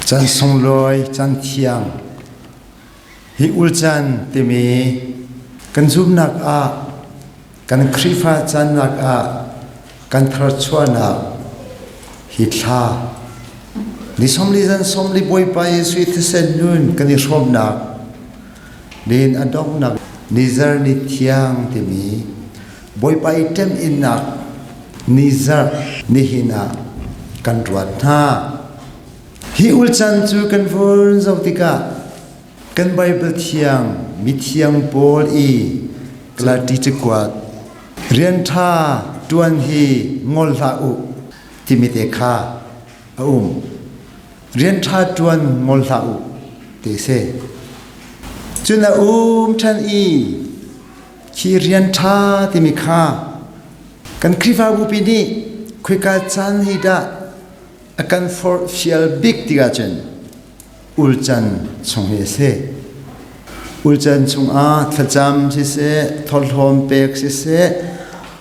Can sunglawi, can thiang. Hi ulcan timi kan zumhnak ah, kan Khrihfa cannak ah kan tharchuahnak hi thla ni 40 zan 40 Bawipa Jesuh thisen nun kan i hrawmnak nin a donghnak nizar ni thiang timi Bawipa i ṭem-innak nizarh nihin ah kan ruat hna. Hi ulcan cu kan vun zoh tikah kan Baibal thiang mithiang pawl i Galati cakuat rian ṭha ṭuan hi ngol hlah u timi te kha a um. Rian ṭha ṭuan ngol hlah u ti a si. Cun a um ṭhan i Khi rian ṭha timi kha kan Khrihfabupi nih khoika caan hi dah a kan forhfial bik tikah cun ulcan chung hi a si. Ulcan chungah thlacam siseh, thawhlawm pek siseh,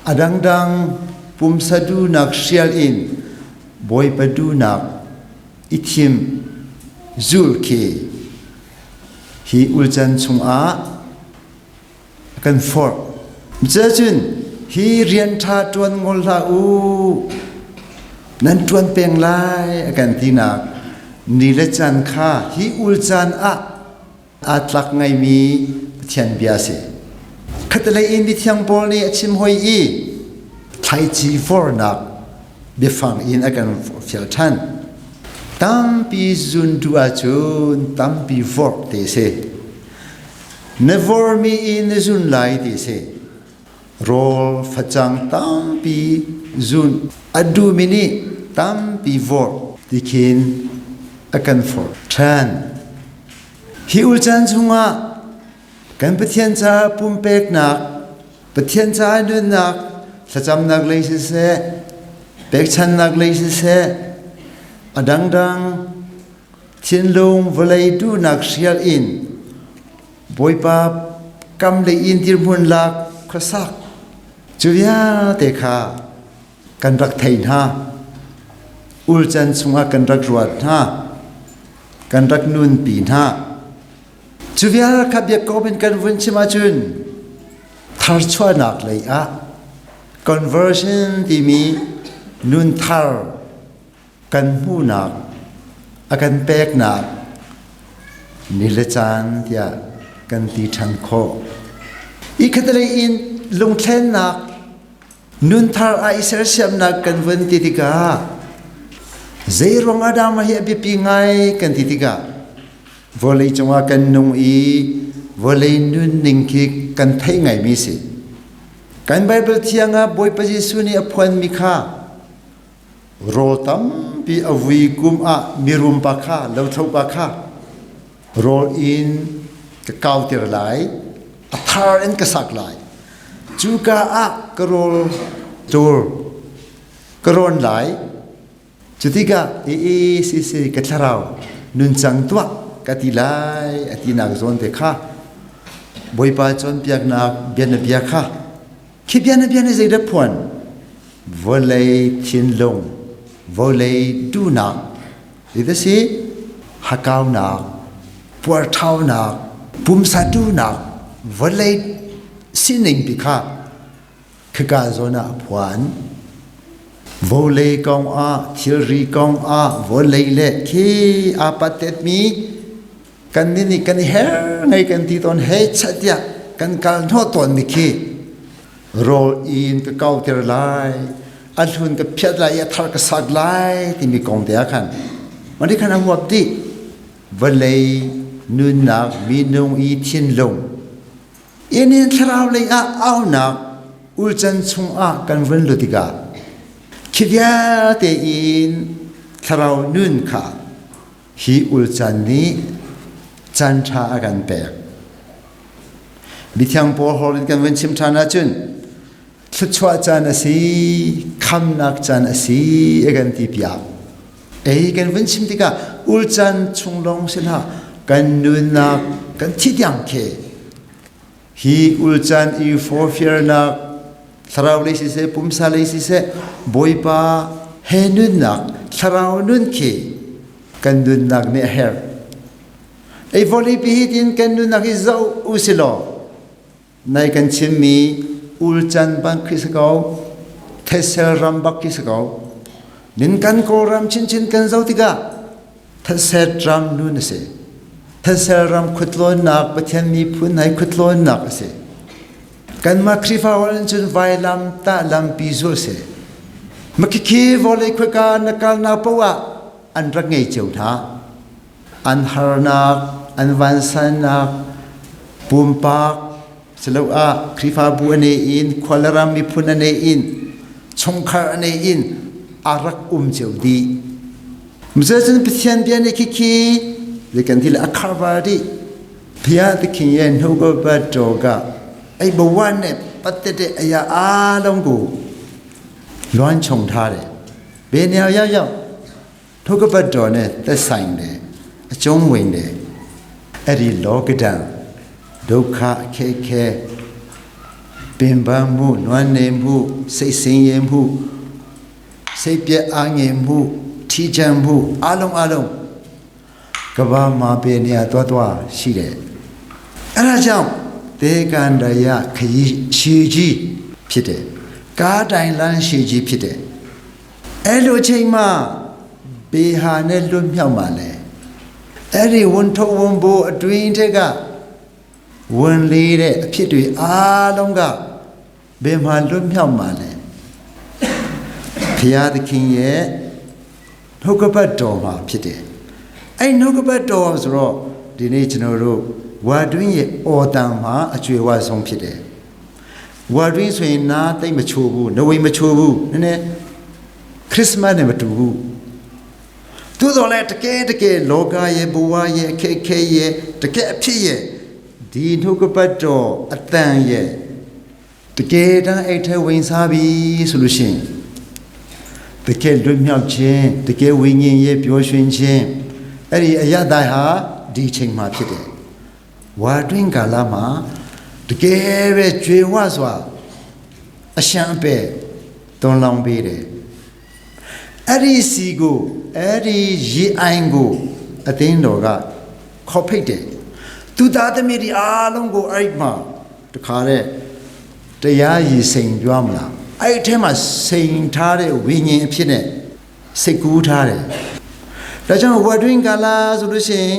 a dangdang pumsa duhnak hrial in Bawipa duhnak i thim zul khi hi ulcan chungah a kan forh. Cuacun hi rian ṭha ṭuan ngol hlah u, nan ṭuan peng lai a kan tinak ni le caan kha hi ul caan ah aa tlak ngaimi Pathian bia a si. Khatalei in mithiang Paul nih a chim hoi i thlaici vornak biafang in a kan fial ṭhan. Tampi zun duh ahcun tampi vorh te a si. Na vormi in na zun lai ti a si. Rawl facang tampi zun a duhmi nih tampi vorh ti khin a kan forh ṭhan. Hi ulcan chungah kan Pathian caah pumpeknak, Pathian caah nunnak, thlacamnak lei siseh, pekchannak lei siseh, a dangdang Thinlung vawlei duhnak hrial in Bawipa kam lei in dirhmun lak khuasak cu vialte kha kan rak thei hna. Ulcan chungah kan rak ruat hna. Kan rak nunpi hna. Cu vial kha biakawm in kan vun chim ahcun tharchuahnak lei ah conversion timi nun thar kan hmuhnak a kan peknak ni le caan tiah kan ti ṭhan khawh. I khatalei in lungthlennak nunthar ah i sersiamnak kan vun ti tikah zeiruang ah dah mah hi a biapi ngai kan ti tikah vawlei cungah kan nung i vawlei nunning khi kan theih ngaimi si. Kan Baibal thiang ah Bawipa Jesuh nih a phuanmi kha Rawl tampi a vui kum ah mirum pa kha lothlo pa kha rawl in ka kauter lai, a thar in ka sak lai. Cuka ah ka rawl tur ka rawn lai. Cutikah i i si si ka thlarau nuncang tuah ka ti lai a tinak zawn te kha Bawipa cawnpiaknak bianabia kha khi bianabia nih zeidah phuan? Vawlei thinlung, vawlei duhnak, hi si hakaunak, puarthaunak, pumsa duhnak, vawlei sining pi kha khika zawn ah a phuan. Vawlei kong ah, thilri kong ah, vawlei le khi aa pattetmi kan nih nih kan i her ngei kan ti tawn hei chat tiah kan kal hnawh tawn mi khi rawl in ka kauter lai a hlun ka phiat lai i a thar ka sak lai timi kong te ah khan mani khan a huap dih vawlei nunnak minung i thinlung in in thlarau lei ah aunak ulcan chungah kan vun lut tikah khi vialte in thlarau nun kha Hi ulcan nih caan ṭha a kan pek. Mithiang Paul hor in kan vun chim ṭhan ahcun thluachuah caan a si, khamnak caan a si a kan ti piak. Ei kan vun chim tikah ulcan chung lawng si hlah, kan nunnak kan thi tiang khi hi ulcan i forfirnak thlarau lei siseh pumsa lei siseh Bawipa he nunnak thlarau nun khi. Kan nunnak nih a herh. Ei vawleipi hi tin kan nunnak hi zoh u si law nai kan chimmi ulcan bang khi si ko, thesel ram bak khi si ko. Nin kan Kawlram chinchin kan zoh tikah thesel ram nun a si. Thesel ram khuatlawnnak Pathian miphun hai khuatlawnnak a si. Kanmah Khrihfa hall in cun vailam tah lampi zul si. Makhikhi vawlei khuaka na kalnak paoh ah an rak ngei cio hna. An harnak, an vansannak, pumpak siloah Khrihfabu a nei in, khua le ram miphun a nei in, chungkhar a nei in a rak um cio dih. Cun Pathian bia nih khikhi zei kan ti le a kharvar dih. ဘုရားသခင်ရဲ့နှုတ်ကပတ်တော်ကအဲ့ဘဝနဲ့ပတ်သက်တဲ့အရာအားလုံးကိုလွှမ်းခြုံထားတယ်။ဘယ်နေရာရောက်ရောက်နှုတ်ကပတ်တော်နဲ့သက်ဆိုင်တယ်အကျုံးဝင်တယ်။အဲ့ဒီလောကဒဏ်ဒုက္ခအခက်ခဲပင်ပန်းမှုနွမ်းနယ်မှုစိတ်ဆင်းရဲမှုစိတ်ပြက်အားငယ်မှုထီးကျန်မှုအလုံးအလုံး ကဘာမှာပေနေရသွားသွားရှိတယ်အဲ့ဒါကြောင့်တေကန္တယခရီးရှည်ကြီးဖြစ်တယ်ကားတိုင်လမ်းရှည်ကြီးဖြစ်တယ်အဲ့လိုချိန်မှာဘေဟာနဲ့လွတ်မြောက်မှာလဲအဲ့ဒီဝန်ထုတ်ဝန်ဘိုးအတွင်းထက်ကဝန်လေးတဲ့အဖြစ်တွေအားလုံးကဘယ်မှာလွတ်မြောက်မှာလဲဘုရားသခင်ရဲ့ နှုတ်ကပတ်တော်မှာဖြစ်တယ်အဲ့နှုတ်ကပတ်တော်ဆိုတော့ဒီနေ့ကျွန်တော်တို့ဝါတွင်းရဲ့အော်တန်မှာအကျွေဝဆုံးဖြစ်တယ်ဝါတွင်းဆိုရင်နားသိမ့်မချိုးဘူးနဝိမချိုးဘူးနည်းနည်းခရစ်စမတ်နဲ့မတူဘူးသို့တော်လည်းတကယ်တကယ်လောကရဲ့ဘဝရဲ့အခက်အခဲရဲ့တကယ်အဖြစ်ရဲ့ဒီနှုတ်ကပတ်တော်အတန်ရဲ့ တကယ်တမ်းအိတ်ထဲဝင်စားပြီဆိုလို့ရှိရင်တကယ်လွတ်မြောက်ခြင်းတကယ်ဝိညာဉ်ရဲ့ပျော်ရွှင်ခြင်းအဲ့ဒီအယတဟာဒီချိန်မှာဖြစ်တယ်ဝါတွင်းကာလမှာတကယ်ပဲကြွေဝစွာအရှံအပဲတွန်းလောင်းပေးတယ်အဲ့ဒီစီကိုအဲ့ဒီရေအိုင်ကိုအသင်းတော်ကခေါ်ဖိတ်တယ်သူသားသမီးဒီအားလုံးကိုအဲ့မှာတခါတဲ့တရားရည်စိန်ပြောမလားအဲ့ဒီထဲမှာစိန်ထားတဲ့ဝိညာဉ်အဖြစ်နဲ့စိတ်ကူးထားတယ်ဒါကြောင့်ဝတ်တွင်ကာလဆိုလို့ရှိရင်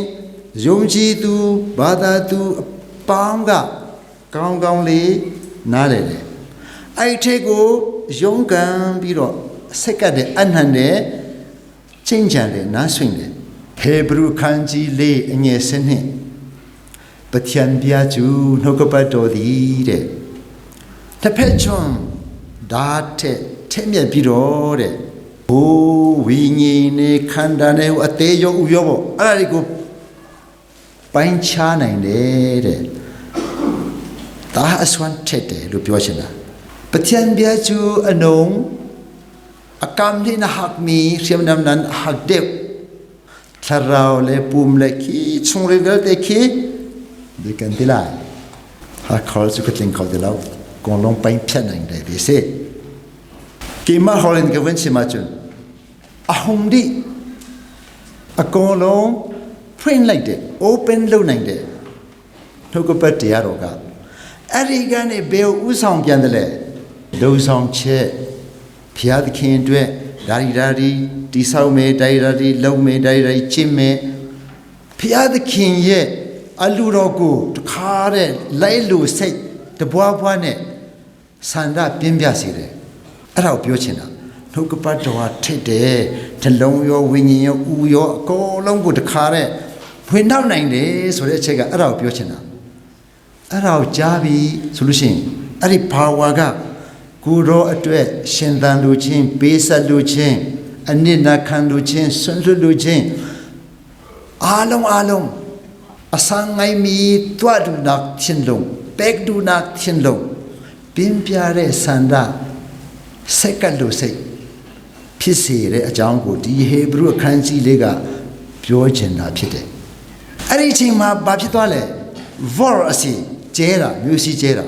ယုံကြည်သူဘာသာသူအပေါင်းကကောင်းကောင်းလေးနားလည်တယ်အဲ့ဒီထဲကိုယုံကံပြီးတော့ဆက်ကတ်တဲ့အနှံတဲ့ချင်းချံတယ်နားဆွင့်တယ်ဟေဘရုခန်းကြီးလေးအငယ်စနစ်ပထံပြာကျူနှုတ်ကပတ်တော်သည်တဲ့တစ်ဖက်ချွန်ဓာတ်တဲ့ထဲ့မြက်ပြီးတော့တဲ့ဘိုးဝိညာဉ်နဲ့ခန္ဓာနဲ့အသေးရောဥရောပေါ့အဲ့ဒါတွေကိုပိုင်းခြားနိုင်တယ်တဲ့ဒါအစွမ်းထက်တယ်လို့ပြောချင်တာပထံပြာကျူအနုံအကမ်ဒီနဟက်မီရှမ်နမ်နန်ဟက်ဒေ thlarau le pum le khi chungril vialte khi di kan ti lai ha khol chu ka tling kho ti lo kong long pain phian nang dai ti si keimah holin ka vun chim ahcun a hung dih a kong long print လိုက်တယ် open လုပ်နိုင်တယ်နှုတ်ကပတ်တရားတော်ကအဲ့ဒီကနေဘယ်ဥဆောင်ပြန်တယ်လဲလုံဆောင်ချက်ဘုရားသခင်အတွက်ဒါရီဒါရီတိဆောက်မယ်ဒါရီဒါရီလုံမယ်ဒါရီဒါရီကျင့်မယ်ဘုရားသခင်ရဲ့အလူတော်ကိုတခါတဲ့လိုက်လူစိတ်တပွားပွားနဲ့ဆန္ဒပြင်းပြစေတယ်အဲ့ဒါကိုပြောချင်တာနှုတ်ကပတ်တော်ဟာထိတ်တယ်နှလုံးရောဝိညာဉ်ရောဥရောအကုန်လုံးကိုတခါတဲ့ဖွင့်တော့နိုင်တယ်ဆိုတဲ့အချက်ကအဲ့ဒါကိုပြောချင်တာအဲ့ဒါကိုကြားပြီဆိုလို့ရှိရင်အဲ့ဒီ power ကကိုရောအတွက်ရှင်သန်လူချင်းပေးဆက်လူချင်းအနစ်နာခံလူချင်းဆွန့်လွတ်လူချင်းအားလုံးအားလုံးအဆန်းငိုင်းမီတွတ်ဒူနာချင်းလုံးပက်ဒူနာချင်းလုံးပြင်းပြတဲ့ဆန္ဒဆက်ကတ်လို့စိတ်ဖြစ်စေတဲ့အကြောင်းကိုဒီဟေဘရုအခန်းကြီးလေးကပြောချင်တာဖြစ်တယ်အဲ့ဒီအချိန်မှာဘာဖြစ်သွားလဲ vor အစီကျဲတာမျိုးစီကျဲတာ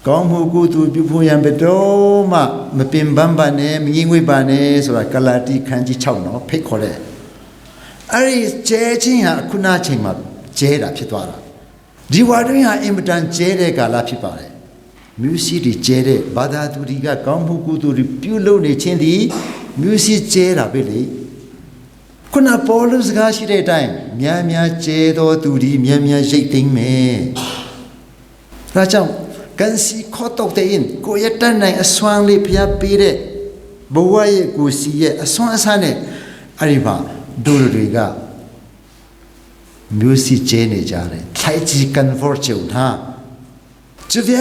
ကောင်းမှုကုသိုလ်ပြုဖို့ရန်ဘယ်တော့မှမပင်ပန်းပါနဲ့မငြင်းငွေပါနဲ့ဆိုတာကလာတိခန်းကြီး6နော်ဖိတ်ခေါ်တယ် အဲ့ဒီကျဲခြင်းဟာခုနချိန်မှာကျဲတာဖြစ်သွားတာဒီဝါတွင်းဟာအင်မတန်ကျဲတဲ့ကာလဖြစ်ပါတယ်မြူစီဒီကျဲတဲ့ဘာသာသူတွေကကောင်းမှုကုသိုလ်တွေပြုလုပ်နေခြင်းသည်မြူစီကျဲတာပဲလေခုနပေါ်လူစကားရှိတဲ့အတိုင်းများများကျဲသောသူဒီများများရိတ်သိမ်းမယ်ဒါကြောင့်ကန်စီခေါ်တော့တဲ့င်ကိုရတန်နိုင်အစွမ်းလေးဖျားပေးတဲ့ဘဝရဲ့ကိုစီရဲ့အစွမ်းအစနဲ့အဲ့ဒီမှာဒိုတွေကမျိုးစီကျဲနေကြတယ်ထိုင်ကြီးကန်ဖော့ချုံဟာကျပြ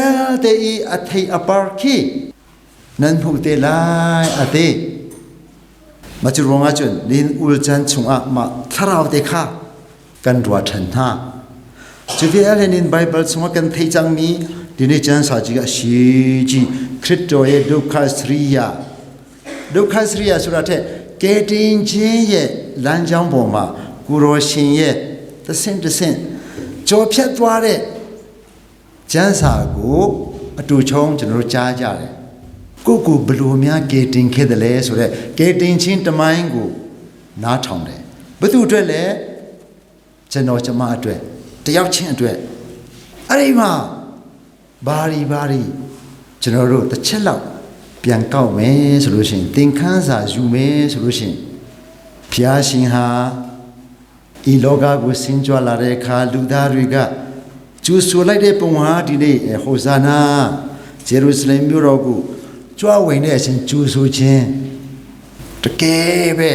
တဲ့အထိအပါခိနန်ဖုတေလိုက်အတေမချရောငါချွန်းလင်းဦးချန်ချုံအမသရောတေခါကန်ဒွာထန်ဟာကျပြတဲ့နင်ဘိုင်ဘယ်ချုံကန်ထေချန်မီဒီနေ့ကျမ်းစာကြီးကရှိကြီးခရစ်တော်ရဲ့ဒုက္ခစရိယဒုက္ခစရိယဆိုတာတဲ့ကယ်တင်ခြင်းရဲ့လမ်းကြောင်းပေါ်မှာကိုရောရှင်ရဲ့တဆင့်တဆင့်ကြော်ဖြတ်သွားတဲ့ကျမ်းစာကိုအတူချုံကျွန်တော်တို့ကြားကြတယ်ကိုကိုဘလို့များကယ်တင်ခဲ့တယ်လဲဆိုတော့ကယ်တင်ခြင်းတမိုင်းကိုနားထောင်တယ်ဘသူအတွက်လဲကျွန်တော်ကျမအတွက်တယောက်ချင်းအတွက်အဲ့ဒီမှာဘာရီဘာရီကျွန်တော်တို့တစ်ချက်လောက်ပြန်ကောက်မယ်ဆိုလို့ရှိရင်သင်ခန်းစာယူမယ်ဆိုလို့ရှိရင်ဖျားရှင်ဟာဤလောကကိုဆင်းကြွလာတဲ့အခါလူသားတွေကကျူဆူလိုက်တဲ့ပုံဟာဒီနေ့ဟိုဇာနာဂျေရုရှလင်မြို့တော်ကိုကြွဝင်တဲ့အချိန်ကျူဆူခြင်းတကယ်ပဲ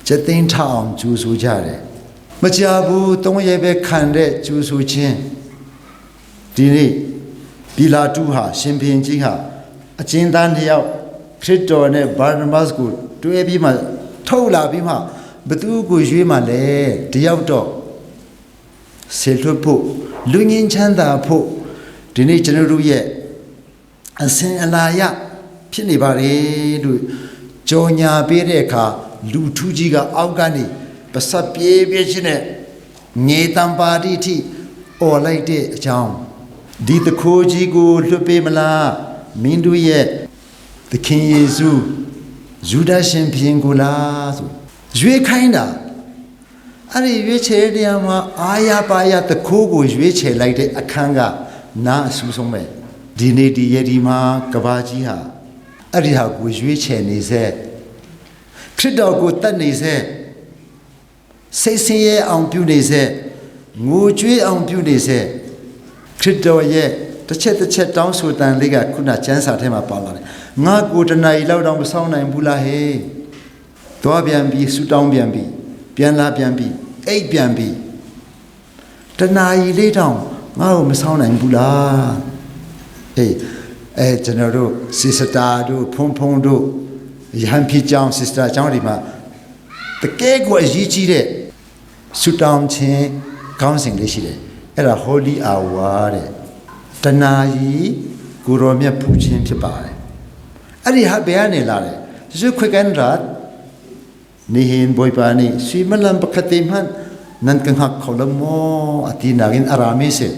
ကျသိန်းထအောင်ကျူဆူကြတယ်မကြဘူးသုံးရဲပဲခံတဲ့ကျူဆူခြင်းဒီနေ့ဘီလာတူဟာရှင်ဘုရင်ကြီးဟာအကျဉ်းသားနှစ်ယောက်ခရစ်တော်နဲ့ဘာနဘတ်ကိုတွဲပြီးမှထုတ်လာပြီးမှဘသူကိုရွေးမှလဲတယောက်တော့ဆေလွတ်ဖို့လူငင်းချမ်းသာဖို့ဒီနေ့ကျွန်တော်တို့ရဲ့အစင်အလာရဖြစ်နေပါတယ်လို့ကြော်ညာပေးတဲ့အခါလူထူးကြီးကအောက်ကနေပစပ်ပြေးပြေးချင်းနဲ့ငေတံပါတိထိអော်လိုက်တဲ့အကြောင်းဒီတခိုးကြီးကိုလွတ်ပေးမလားမင်းတို့ရဲ့သခင်ယေရှုယူဒရှင်ဘုရင်ကိုလားဆိုရွေးခိုင်းတာအဲ့ဒီရွေးချယ်တဲ့နေရာမှာအာရပါရတခိုးကိုရွေးချယ်လိုက်တဲ့အခန်းကနားအဆူဆုံးပဲဒီနေ့ဒီရဒီမှာကဘာကြီးဟာအဲ့ဒီဟာကိုရွေးချယ်နေစေခရစ်တော်ကိုတတ်နေစေစိတ်ဆင်းရဲအောင်ပြုနေစေငိုကြွေးအောင်ပြုနေစေခရစ်တော်ရဲ့တစ်ချက်တစ်ချက်တောင်းဆိုတန်လေးကခုနကျမ်းစာထဲမှာပါလာတယ်ငါကိုတနားရီလောက်တော့မဆောင်နိုင်ဘူးလားဟဲ့သွားပြန်ပြီးဆူတောင်းပြန်ပြီးပြန်လာပြန်ပြီးအိတ်ပြန်ပြီးတနာရီလေးတောင်ငါ့ကိုမဆောင်နိုင်ဘူးလားအေးအဲကျွန်တော်တို့စစ်စတာတို့ဖုံဖုံတို့ရဟန်းဖြစ်ကြောင်းစစ်စတာကျောင်းဒီမှာတကယ်ကိုအရေးကြီးတဲ့ဆူတောင်းခြင်းခေါင်းစဉ်လေးရှိတယ်အဲ့ဒါ holy hour တဲ့တနာရီကိုရောမြတ်ဖူခြင်းဖြစ်ပါတယ်အဲ့ဒီဟာဘယ်ကနေလာလဲစွခွေကန်ရာ nihin boy pa ni si malam pakhatim han nan kang hak kholam mo ati nagin arami se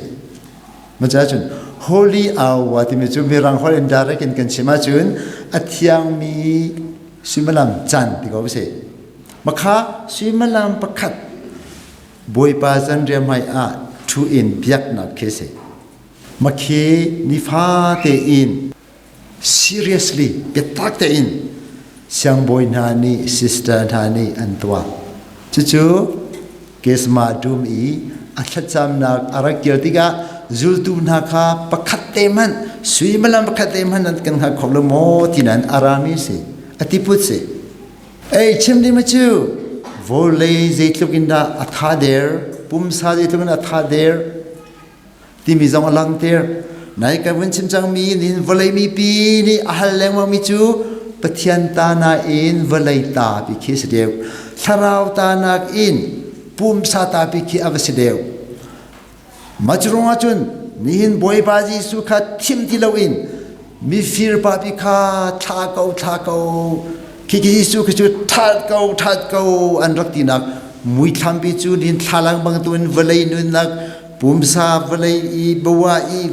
macha chun holy hour ti mi chu mirang hol in direct in kan chima chun athiang mi simalam chan ti ko se makha simalam pakhat boy pa chan re mai a thu in biak na khe se makhe ni fa te in seriously biatak te in siangbawi hna nih sister hna nih an tuah. Cucu Kesma dum i a thlacamnak a rak kir tikah zultu hna kha pakhat te hmanh suimilam pakhat te hmanh an kan hngal kho lo maw ti nain a rami si a tiput si. Ei chim ding ma cu vawlei zeitluk in dah a tha der pumsa zeitluk in a tha der timi zong a langhter. Nai kan vun chim cangmi nin vawlei mipi nih a hal lengmangmi cu Pathian ta nain vawlei ta pi khi si deuh. Thlarau ta nakin pumsa ta pi khi a va si deuh. Mah cu ruangah cun nihin Bawipa Jesuh kha thim ti loin mifir pa pi kha thla ko thla ko khi khi Jesuh khi cu that ko that ko an rak tinak muithlam pi cu nihin thlalang bangtuin vawlei nunnak pumsa vawlei i bawa i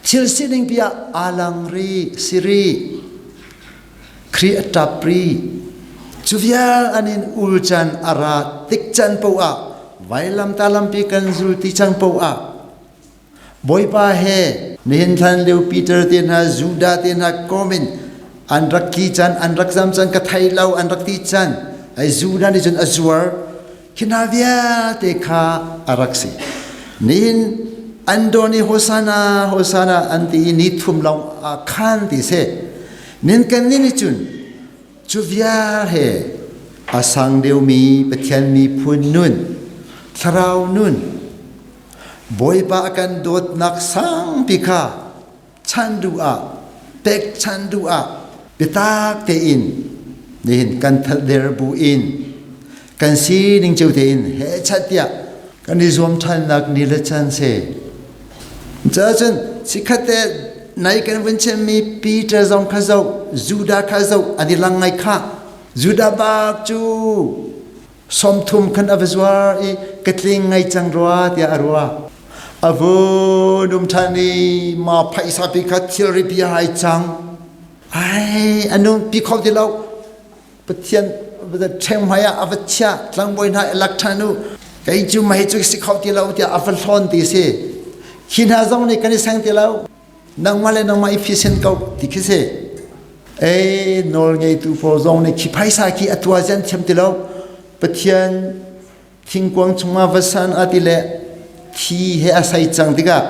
thil sining pi ah alang ri siri Khrih a ṭap ri. Cu vial an in ul can a ra tik can poah ah vailamta lampi kan zul ti cang poah ah Bawipa he nihin hlan lio Peter te hna Judah te hna kom in an rak tli can an rak zam can ka thei lo an rak ti can ai Judah nih cun a zuar khi hna vialte kha a rak si. Nihin an dawn i Hosana Hosana an ti i ni thum lawng ah khan ti si. Nin kan nih nih cun cu vial he a sang deuhmi Pathian miphun nun thlarau nun Bawipa a kan dawtnak sangpi kha chan duh ah pek chan duh ah biatak tein nihin kan thatder bu in kan sining cio tein he chat tiah kan i zuam ṭhannak ni le chan se. Cun chikkhat te nai kan vun chimmi Peter zong kha zoh, Judah kha zoh an i lang ngai kha. Judah bak cu 30 khan a va zuar i ka tling ngai cang rua tiah a ruah. A vun um ṭhan i ma phaisa pi kha thilri pi ai cang. Ai, a nung pi kho ti lo. Pathian ṭheng hmai ah a va chiah tlangbawi hna i lak ṭhan u kei cu mei cu si kho ti lo tiah a va hlawn ti si khi hna zong nih kan i seng ti lo nangmah le nangmah i phisen ko ti khi si ei nawl ngeitu pawl zong nih khi phaisa khi a tua zian thiam ti lo Pathian thingkuang chungah va san a ti le thi he a sai cang tikah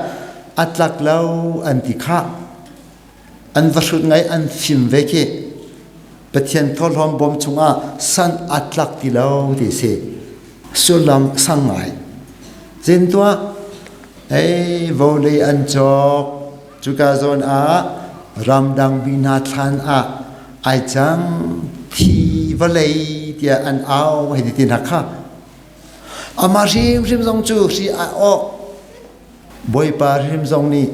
a tlak lo an ti khah An va hrut ngai an fim ve khi. Pathian thawhlawm bawm chungah san a tlak ti lo ti si. Sullam sang ngai. Zin tuah, ei vawlei an cawk. Cuka zawn ah ramdang mi hna thlan ah ai cang thi vawlei tiah an au hei ti ti hna kha. Amah hrimhrim zong cu hri a awh. Bawipa hrim zong nih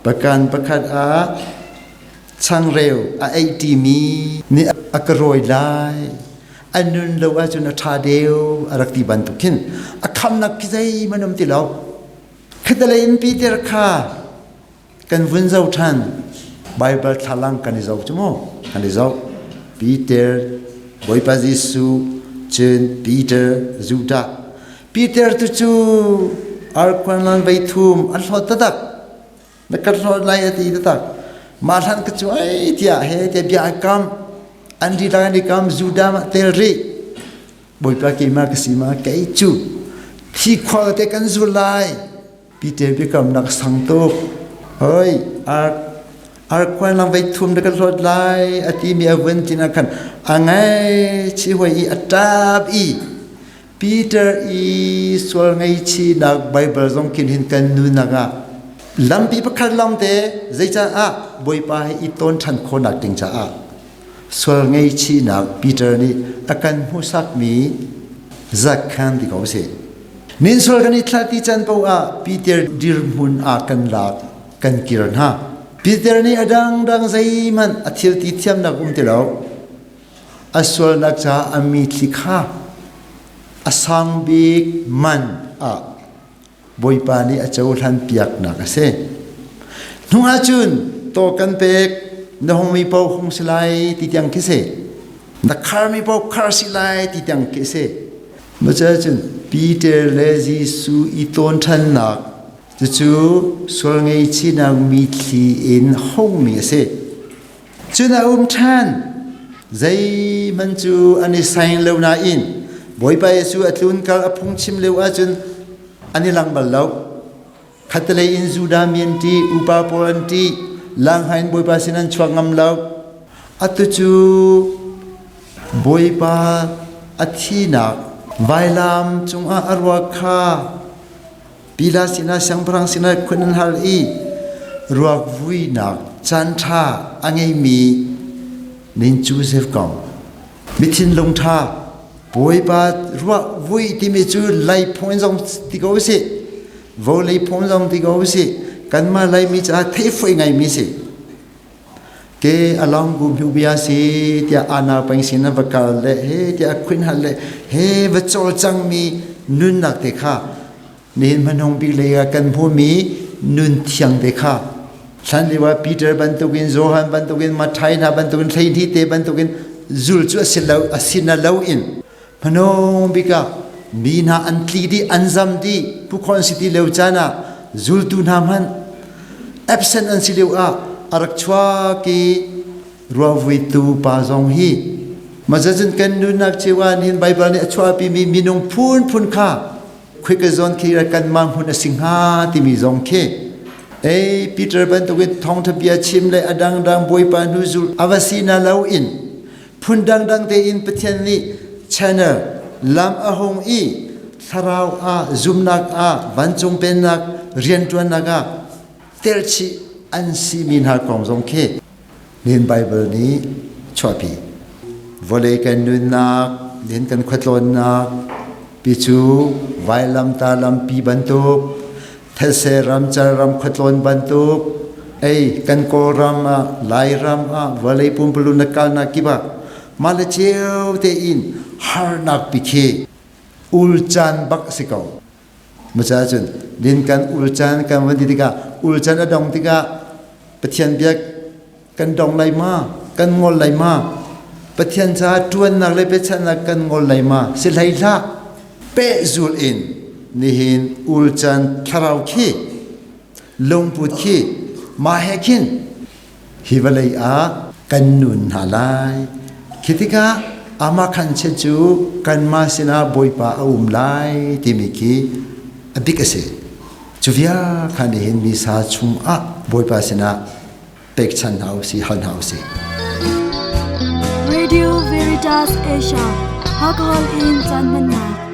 pakan pakhat ah changreu a ei ṭimi nih a ka rawi lai. A nun lo ahcun a ṭha deuh a rak ti bantuk khin a khamnak khi zeihmanh um ti lo. Khatalei in Peter kha kan vun zoh ṭhan. Baibal thlalang kan i zoh cu mu kan i zoh. Peter, Bawipa Jesuh, cun Peter, Judah. Peter tu cu arkhuan lan vei thum an hlawt taktak. Na kan hlawt lai a ti taktak. Mah hlan ka cu ai tiah he tiah bia ai kam. An ri lang an i kam Judah mah tel rih. Bawipa keimah ka si ma kei cu thi khual te kan zul lai. Peter biakamnak sang tuk. Hoi, ar arkhuan lang vei thum na kan hlawt lai a timi a vun tin ah khan a ngai chi hoi i a ṭap i Peter i sual ngaichihnak Bible zong khin hin kan nunak ah lampi pakhat lawng te zeicah Bawipa he i tawn ṭhan khawhnak ding caah sual ngaichihnak Peter nih a kan hmuhsakmi zakhan ti ko si. Nin sual kan i thlah ti can paoh ah Peter dirhmun ah kan lak kan kir hna. Peter nih a dangdang zeihmanh a thil ti thiamnak um ti lo. A sualnak caah a mithli kha a sang bik man ah Bawipa nih a cohlan piaknak a si. Hnu ahcun taw kan pek, na hungmi paoh hung si lai ti tiang khi si. Na kharmi paoh khar si lai ti tiang khi si. Maca cun Peter le Jesuh i tawn ṭhannak cucu sual ngeichinak mithli in hongmi a si. Cun a um ṭhan. Zeihmanh cu an i saing lo nain Bawipa Jesuh a tlunkal a phungchim lio ahcun an i lang bal lo. Khattelei in Judah mi an ṭih, upa pawl an ṭih, langhai in Bawipa sin an chuak ngam lo. Atu cu Bawipa a thihnak vailam cungah a ruak kha Pilat sinah siangpahrang sinah khun an hal i ruak vuinak caanṭha a ngeimi min Joseph kong mi thinlung ṭha Bawipa ruah vui timi cu lai phung in zong ti ko usih vawlei phung zong ti ko usih kanmah Laimi caah theihfawih ngaimi si ke along bu hnu bia si tiah ana peng sin va kal le he tiah khuin hal le he va cawlcangmi nunnak te kha nihin hmanung bik lei ah kan hmuhmi nun thiang te kha hlan lio ah Peter bantukin Johan bantukin Matthai hna bantukin hleihnih te bantukin. zul cu a si lo a si na lo in hmanung bik ah mi hna an tli dih an zam dih phukhon si ti lio caan ah zultu hna hmanh absent an si lio ah a rak chuak i ruavuitu pa zong hi Mazacun kan nunnak cio ah nihin Baibal nih a chuahpimi minung phunphun kha khuika zawn khi kanmah hmun a si hnga timi zong khi ei Peter bantukin thawngṭha bia chim le a dangdang Bawipa hnu zul a va si na lo in phun dangdang tein Pathian nih channel lam a hung i thlarau ah zumnak ah vancung pennak rianṭuannak ah telchih an si mi hna kong zong khi Nihin Baibal nih chuahpi. Vawlei kan nunnak, nihin kan khuatlawnnak pi cu vailamta lampi bantuk, thetse ramcar ram khuatlawn bantuk, ei kan Kawlram ah, Lairam ah, vawlei pumpulun na kalnak kip ah mah le cio tein harnak pi khi ulcaan bak a si ko. Maca cun din kan ulcaan kan van ti tikah ulcaan a dong tikah Pathian biak kan dong lai ma kan ngol lai ma Pathian caah ṭuannak le pechannak kan ngol lai ma si hlei hlah pehzul in nihin ulcaan thlarau khi lungput khi mah he khin hi vawlei ah kan nun hna lai. Khi tikah amah khan chiat cu kanmah sinah Bawipa a um lai timi khi a bik a si. Cu vial kha nihin misa chungah Bawipa sinah pekchan hna u sih, hal hna u sih. Radio Veritas Asia, Alcohol in caan hmannak.